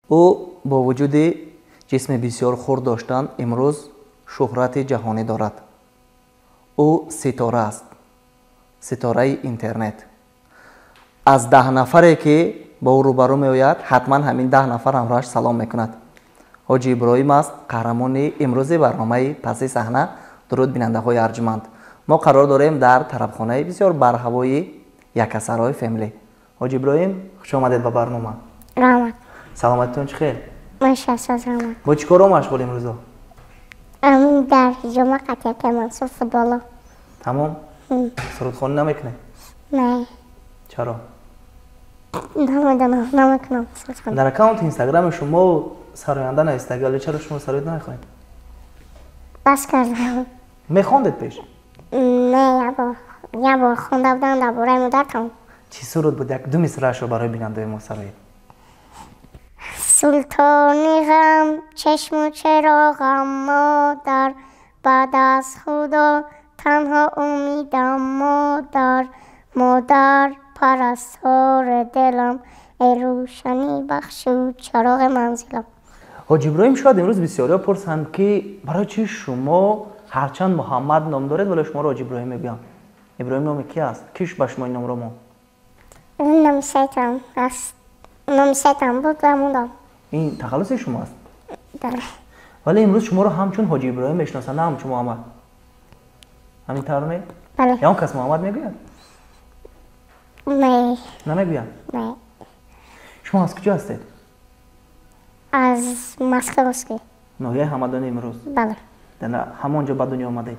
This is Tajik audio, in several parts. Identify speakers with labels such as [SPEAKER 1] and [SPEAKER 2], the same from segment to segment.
[SPEAKER 1] Ӯ бо вуҷуди ҷисми бисёр хурд доштан имрӯз шӯҳрати ҷаҳонӣ дорад. Ӯ ситора аст, ситораи интернет. Аз 10 нафаре ки бо ӯ рӯбарӯ меояд, ҳатман ҳамин 10 нафар ҳамроҳаш салом мекунад. Ҳоҷи Иброҳим аст қаҳрамони имрӯзи барномаи «Паси саҳна». Дуруд, бинандаҳои арҷманд! Мо қарор дорем дар тарабхонаи бисёр барҳавои Якасарои Фэмили. Ҳоҷи Иброҳим, хуш омадед ба барнома.
[SPEAKER 2] Раҳмат.
[SPEAKER 1] Саломатитон чӣ хел?
[SPEAKER 2] Машасоз, раҳмат.
[SPEAKER 1] Бо чӣ корро машғул имрӯзо?
[SPEAKER 2] Дар ҳиҷома қатъияти Мансур футболо.
[SPEAKER 1] Тамом, сурудхонӣ намекунед?
[SPEAKER 2] Не.
[SPEAKER 1] Чаро?
[SPEAKER 2] Намедонам, намекунам сурудхонӣ.
[SPEAKER 1] Дар аккаунти Инстаграми шумо сароянда навистагӣ, вале чаро шумо сароид намехонед?
[SPEAKER 2] Бас кардам.
[SPEAKER 1] Мехондед пеш?
[SPEAKER 2] Не, як бор хонда будам дар бораи модар, тамом.
[SPEAKER 1] Чӣ суруд буд? Як ду мисраашро барои бинандаои мо сароед.
[SPEAKER 2] Султони ғам, чашму чароғам модар, баъд аз Худо танҳо умедам модар, модар, парастори дилам, эй рӯшанӣ бахшу чароғи манзилам.
[SPEAKER 1] Ҳоҷи Иброҳим, шояд имрӯз бисёриҳо пурсанд, ки барои чӣ шумо ҳарчанд Муҳаммад ном доред, вале шуморо Ҳоҷи Иброҳим мегӯянд. Иброҳим номи ки аст? Киш ба шумо ин номро монд?
[SPEAKER 2] Номи сайтам аст, номи сайтам буд ва мондам.
[SPEAKER 1] Ин тахаллуси шумо аст?
[SPEAKER 2] Бале.
[SPEAKER 1] Вале имрӯз шуморо ҳамчун Ҳоҷи Иброҳим мешиносанд, на ҳамчун Муҳаммад. Ҳамин тавр не?
[SPEAKER 2] Бале.
[SPEAKER 1] Ягон кас Муҳаммад мегӯяд?
[SPEAKER 2] Не.
[SPEAKER 1] Намегӯяд?
[SPEAKER 2] Не.
[SPEAKER 1] Шумо аз куҷо ҳастед?
[SPEAKER 2] Аз Москваски.
[SPEAKER 1] Ноҳияи Ҳамадони имрӯз?
[SPEAKER 2] Бале.
[SPEAKER 1] Ҳамон ҷо ба дунё омадед?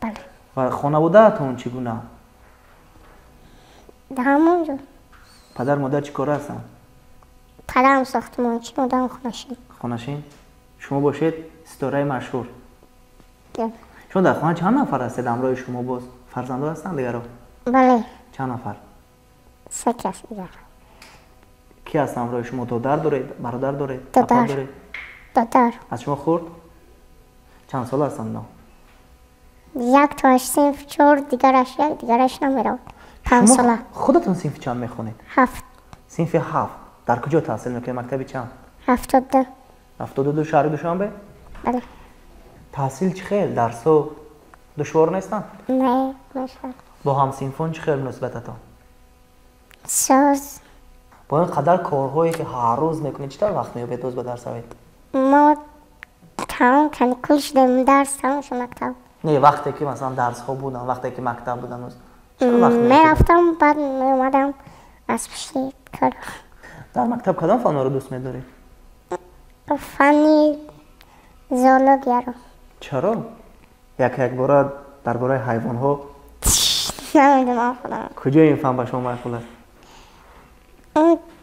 [SPEAKER 2] Бале.
[SPEAKER 1] Ва хонаводаатон чӣ гуна?
[SPEAKER 2] Дар ҳамон ҷо.
[SPEAKER 1] Падар модар чӣ кора ҳастанд?
[SPEAKER 2] Падарам сохтмончӣ, модарам хонашин.
[SPEAKER 1] Хонашин? Шумо бошед ситораи машҳур. Шумо дар хона чанд нафар ҳастед? Ҳамроҳи шумо боз фарзандо ҳастанд дигаро?
[SPEAKER 2] Бале.
[SPEAKER 1] Чанд нафар?
[SPEAKER 2] Се кас дигар.
[SPEAKER 1] Ки ҳаст ҳамроҳи шумо? Додар доред, бародар доред, апа доред?
[SPEAKER 2] Додар.
[SPEAKER 1] Аз шумо хурд? Чанд сол ҳастанд но?
[SPEAKER 2] Як тоаш синф 4, дигараш 1, дигараш намеравад. 5 сола.
[SPEAKER 1] Худатон синфи чанд мехонед?
[SPEAKER 2] 7.
[SPEAKER 1] Синфи 7. Дар куҷо таҳсил мекунед? Мактаби чанд?
[SPEAKER 2] 72.
[SPEAKER 1] 72, шаҳри Душанбе?
[SPEAKER 2] Бале.
[SPEAKER 1] Таҳсил чӣ хел? Дарсҳо душвор нестанд?
[SPEAKER 2] Не, мешавад.
[SPEAKER 1] Бо ҳамсинфон чӣ хел муносибататон?
[SPEAKER 2] Соз.
[SPEAKER 1] Бо ин қадар корҳое ки ҳар рӯз мекунед, чӣ тавр вақт меёбед боз ба дарс равед?
[SPEAKER 2] Мо тамом каникул шудем, дарс тамом шуд, мактаб.
[SPEAKER 1] Не, вақте ки масалан дарсҳо буданд, вақте ки мактаб буданд,
[SPEAKER 2] мерафтам, баъд меомадам аз пушти кор.
[SPEAKER 1] Дар мактаб кадом фанҳоро дӯст медоред?
[SPEAKER 2] Фанни зоологияро.
[SPEAKER 1] Чаро? Як якбора дар бораи ҳайвонҳо?
[SPEAKER 2] Намедонам худам.
[SPEAKER 1] Куҷои ин фан ба шумо маъқул аст?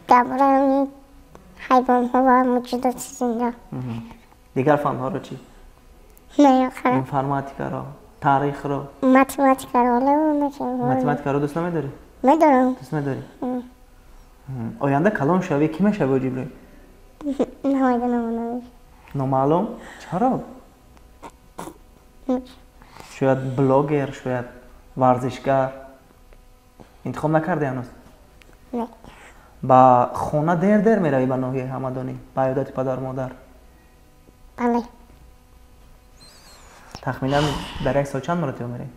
[SPEAKER 2] Дар бораи ҳайвонҳо ва мавҷудоти зинда.
[SPEAKER 1] Дигар фанҳоро чӣ?
[SPEAKER 2] Не,
[SPEAKER 1] информатикаро, таърихро?
[SPEAKER 2] Математикаро.
[SPEAKER 1] Математикаро дӯст намедорӣ?
[SPEAKER 2] Медорам.
[SPEAKER 1] Дӯст медорӣ? Оянда калон шавӣ, кӣ мешавӣ, Ҳоҷи Иброҳим?
[SPEAKER 2] Намедонам.
[SPEAKER 1] Номаълум? Чаро? Шояд блогер, шояд варзишгар. Интихоб накардӣ ҳанӯз?
[SPEAKER 2] Не.
[SPEAKER 1] Ба хона дер дер меравӣ, ба ноҳияи Ҳамадонӣ, ба иёдати падару модар?
[SPEAKER 2] Бале.
[SPEAKER 1] Тахминан дар як сол чанд маротиба меравӣ?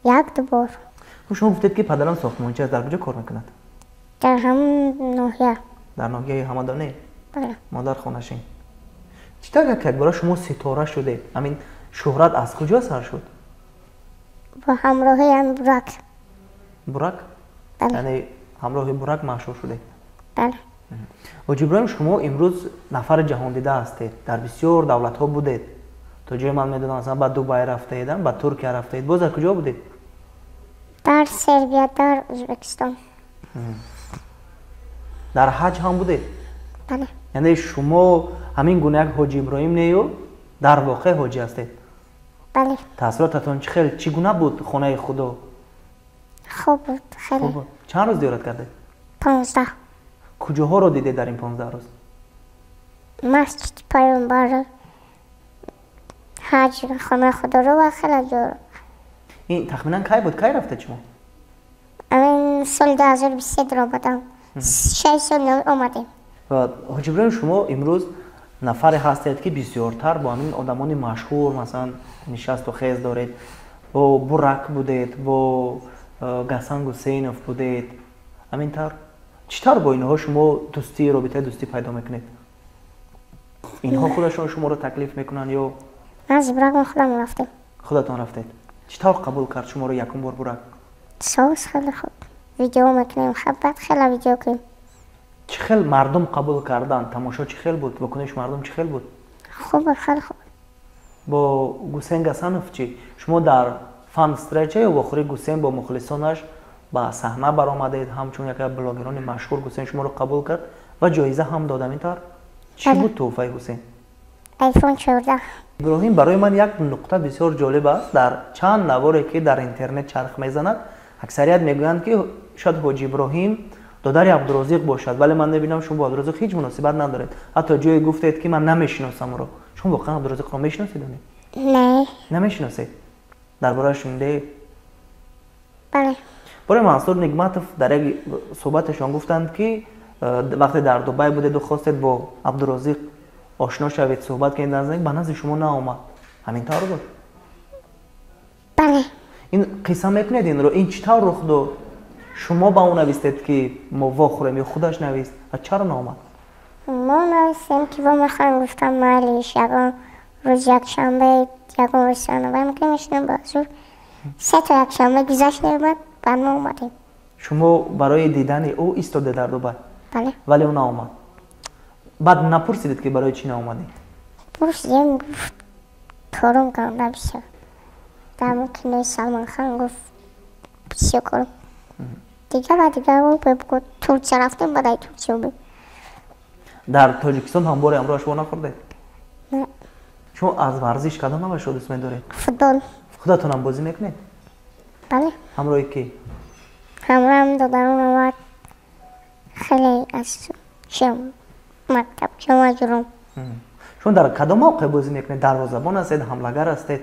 [SPEAKER 2] Як ду бор.
[SPEAKER 1] Шумо гуфтед, ки падарам сохтмончи аст. Дар куҷо кор мекунад?
[SPEAKER 2] Дар ҳамон ноҳия.
[SPEAKER 1] Дар ноҳияи Ҳамадонӣ?
[SPEAKER 2] Бале.
[SPEAKER 1] Модар хонашин. Чӣ тавр як якбора шумо ситора шудед? Ҳамин шӯҳрат аз куҷо сар шуд?
[SPEAKER 2] Бо ҳамроҳиам Бурак.
[SPEAKER 1] Бурак? Яъне ҳамроҳи Бурак машҳур шудед?
[SPEAKER 2] Бале.
[SPEAKER 1] Ҳоҷи Иброҳим, шумо имрӯз нафари ҷаҳондида ҳастед, дар бисёр давлатҳо будед. То ҷое ман медонам, масалан, ба Дубай рафтаед, ба Туркия рафтаед. Боз дар куҷо будед?
[SPEAKER 2] Дар Сербия, дар Ӯзбекистон.
[SPEAKER 1] Дар ҳаҷ ҳам будед?
[SPEAKER 2] Бале.
[SPEAKER 1] Яъне шумо ҳамин гуна як Ҳоҷи Иброҳим нею, дар воқеъ ҳоҷӣ ҳастед?
[SPEAKER 2] Бале.
[SPEAKER 1] Таассуротатон чӣ хел, чӣ гуна буд хонаи Худо?
[SPEAKER 2] Хуб буд, хеле.
[SPEAKER 1] Хуб буд. Чанд рӯз зиёрат кардед?
[SPEAKER 2] 15.
[SPEAKER 1] Куҷоҳоро дидед дар ин 15 рӯз?
[SPEAKER 2] Масҷиди Пайғамбар, ҳаҷ, хонаи Худоро ва хеле ҷо.
[SPEAKER 1] Ин тахминан кай буд? Кай рафтед шумо?
[SPEAKER 2] Соли 2023 омадам. 6 сол омадем.
[SPEAKER 1] Ҳоҷи Иброҳим, шумо имрӯз нафаре ҳастед, ки бисёртар бо ҳамин одамони машҳур, масалан, нишасту хез доред. Бо Бурак будед, бо Гасан Гусейнов будед. Ҳамин тавр, чӣ тавр бо инҳо шумо дӯстӣ, робитаи дӯстӣ пайдо мекунед? Инҳо худашон шуморо таклиф мекунанд ё?
[SPEAKER 2] Аз Бурак мо худамон рафтем.
[SPEAKER 1] Худатон рафтед. Чӣ тавр қабул кард шуморо якум бор Бурак?
[SPEAKER 2] Соз, хеле хуб. Видео мекунем, баъд хеле видео кунем.
[SPEAKER 1] Чӣ хел мардум қабул карданд? Тамошо чӣ хел буд? Вокуниши мардум чӣ хел буд?
[SPEAKER 2] Хуб, хеле хуб.
[SPEAKER 1] Бо Гусейн Гасанов чӣ? Шумо дар фан встреча ё вохӯрии Гусейн бо мухлисонаш ба саҳна баромадед, ҳамчун яке аз блогерони машҳур. Гусейн шуморо қабул кард ва ҷоиза ҳам дод. Ҳамин тавр? Чӣ буд тӯҳфаи Ҳусейн?
[SPEAKER 2] iPhone 14.
[SPEAKER 1] Иброҳим, барои ман як нуқта бисёр ҷолиб аст. Дар чанд наворе, ки дар интернет чарх мезанад, аксарият мегӯянд, ки шояд Ҳоҷи Иброҳим додари Абдурозиқ бошад, вале ман мебинам, шумо бо Абдурозиқ ҳеҷ муносибат надоред. Ҳатто ҷое гуфтед, ки ман намешиносам ӯро. Шумо воқеан Абдурозиқро мешиносед?
[SPEAKER 2] Не.
[SPEAKER 1] Намешиносед? Дар борааш шунидаед?
[SPEAKER 2] Бале.
[SPEAKER 1] Бораи Мансур Нигматов дар як суҳбаташон гуфтанд, ки вақте дар Дубай будеду хостед бо Абдурозиқ ошно шавед, суҳбат кунед, наздик ба назди шумо наомад. Ҳамин тавр буд?
[SPEAKER 2] Бале.
[SPEAKER 1] Ин қисса мекунед инро? Ин чӣ тавр рух дод? Шумо ба ӯ навистед, ки мо вохӯрем, ё худаш навист, ва чаро наомад?
[SPEAKER 2] Мо навистем, ки во мехоҳем. Гуфтам, майлиш, ягон рӯз якшанбе, ягон рӯз сеанбе мекунем, мешинем ба зур. Се то якшанбе гузашт, наомад, баъд мо омадем.
[SPEAKER 1] Шумо барои дидани ӯ истоде дар Дубай?
[SPEAKER 2] Бале.
[SPEAKER 1] Вале ӯ наомад. Баъд напурсидед, ки барои чӣ наомадӣ?
[SPEAKER 2] Пурсидем, гуфт, корум канда бисёр. Дар кинои Салмонхан, гуфт, бисёр корум. Дигар ва дигар ӯ Турсия рафтем, баъд ай Турсия омем.
[SPEAKER 1] Дар Тоҷикистон ҳам боре ҳамроҳаш во нахӯрдед?
[SPEAKER 2] Не.
[SPEAKER 1] Шумо аз варзиш кадом навъашро дӯст медоред?
[SPEAKER 2] Футбол.
[SPEAKER 1] Худатонам бозӣ мекунед?
[SPEAKER 2] Бале.
[SPEAKER 1] Ҳамроҳи кӣ?
[SPEAKER 2] Ҳамроҳам додарон омад, хеле аз чиам мактаб ҷуром.
[SPEAKER 1] Шумо дар кадом мавқеъ бозӣ мекунед? Дарвозабон ҳастед, ҳамлагар ҳастед,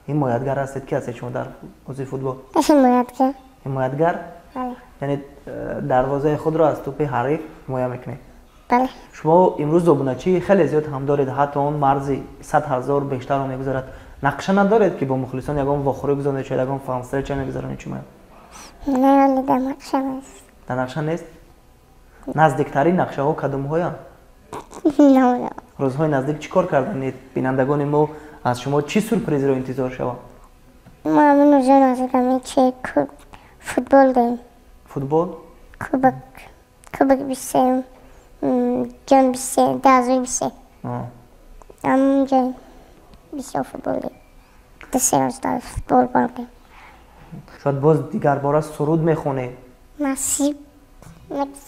[SPEAKER 1] ҳимоятгар ҳастед? Ки ҳастед шумо дар бозии футбол?
[SPEAKER 2] Ҳимоятгар.
[SPEAKER 1] Ҳимоятгар?
[SPEAKER 2] Бале.
[SPEAKER 1] Яъне дарвозаи худро аз тӯпи ҳариф ҳимоя мекунед?
[SPEAKER 2] Бале.
[SPEAKER 1] Шумо имрӯз обуначии хеле зиёд ҳам доред, ҳатто он марзи 100 000 бештарро мегузарад. Нақша надоред, ки бо мухлисон ягон вохӯрӣ гузаронед, шояд ягон фан встреча мегузаронед шумо?
[SPEAKER 2] Не, вале дар нақша нест.
[SPEAKER 1] Дар нақша нест? Наздиктарин нақшаҳо кадомҳоянд?
[SPEAKER 2] Намедонам.
[SPEAKER 1] Рӯзҳои наздик чӣ кор карданед? Бинандагони мо аз шумо чӣ сюрпризро интизор шаванд?
[SPEAKER 2] Мо ҳамин рӯзҳои наздик ҳамин чи футбол дорем.
[SPEAKER 1] Футбол?
[SPEAKER 2] Кубок 23, ҷон 23, 2023. Ҳамонҷо бисёр футбол дорем. 2-3 рӯз дар футбол баромадем.
[SPEAKER 1] Шояд боз дигарбора суруд мехонед?
[SPEAKER 2] Насиб,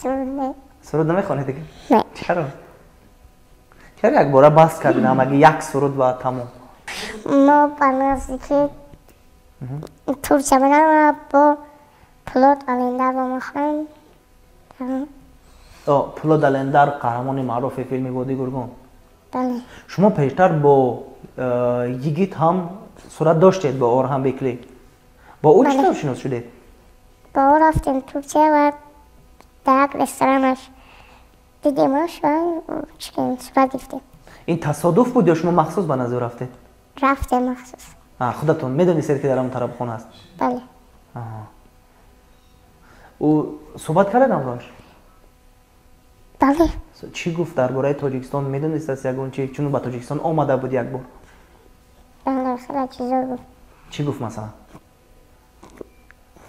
[SPEAKER 2] суруд не.
[SPEAKER 1] Суруд намехонед дига?
[SPEAKER 2] Не.
[SPEAKER 1] Чаро? Чаро якбора бас кардед, ҳамагӣ як суруд ва тамом?
[SPEAKER 2] Мо ба наздики Турсия меравем, бо Пулод Алемдар вомехӯрем.
[SPEAKER 1] Пулод Алемдар, қаҳрамони маъруфи филми Водии Гургон?
[SPEAKER 2] Бале.
[SPEAKER 1] Шумо пештар бо йигит ҳам сурат доштед, бо Орҳан Бекли. Бо ӯ чӣ тавр шинос шудед?
[SPEAKER 2] Бо ӯ рафтем Турсия ва дар як ресторанаш дидемаш ва чӣ сурат гирифтем.
[SPEAKER 1] Ин тасодуф буд ё шумо махсус ба назди ӯ рафтед?
[SPEAKER 2] Рафтем махсус.
[SPEAKER 1] Худатон медонистед, ки дар он тарабхона аст?
[SPEAKER 2] Бале.
[SPEAKER 1] Ӯ суҳбат кардед ҳамроҳаш?
[SPEAKER 2] Бале.
[SPEAKER 1] Чӣ гуфт дар бораи Тоҷикистон? Медонистааст ягон чи, чун ба Тоҷикистон омада буд як бор?
[SPEAKER 2] Бале, хеле чизо гуфт.
[SPEAKER 1] Чӣ гуфт, масалан?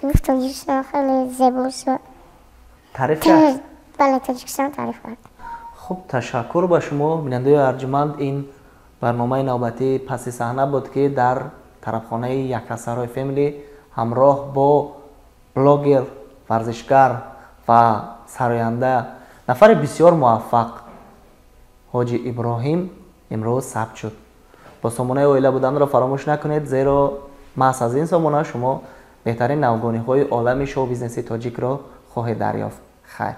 [SPEAKER 2] Гуфт, Тоҷикистон хеле зебост.
[SPEAKER 1] Таъриф кард?
[SPEAKER 2] Бале, Тоҷикистон таъриф кард.
[SPEAKER 1] Хуб, ташаккур ба шумо, бинандаи арҷуманд. Ин барномаи навбатии Паси саҳна буд, ки дар тарабхонаи Якасарои Фэмили ҳамроҳ бо блогер, варзишгар ва сароянда, нафари бисёр муваффақ Ҳоҷи Иброҳим имрӯз сабт шуд. Бо сомонаи Оила буданро фаромӯш накунед, зеро маҳз аз ин сомона шумо беҳтарин навгониҳои олами шоу бизнеси тоҷикро хоҳед дарёфт. Хайр.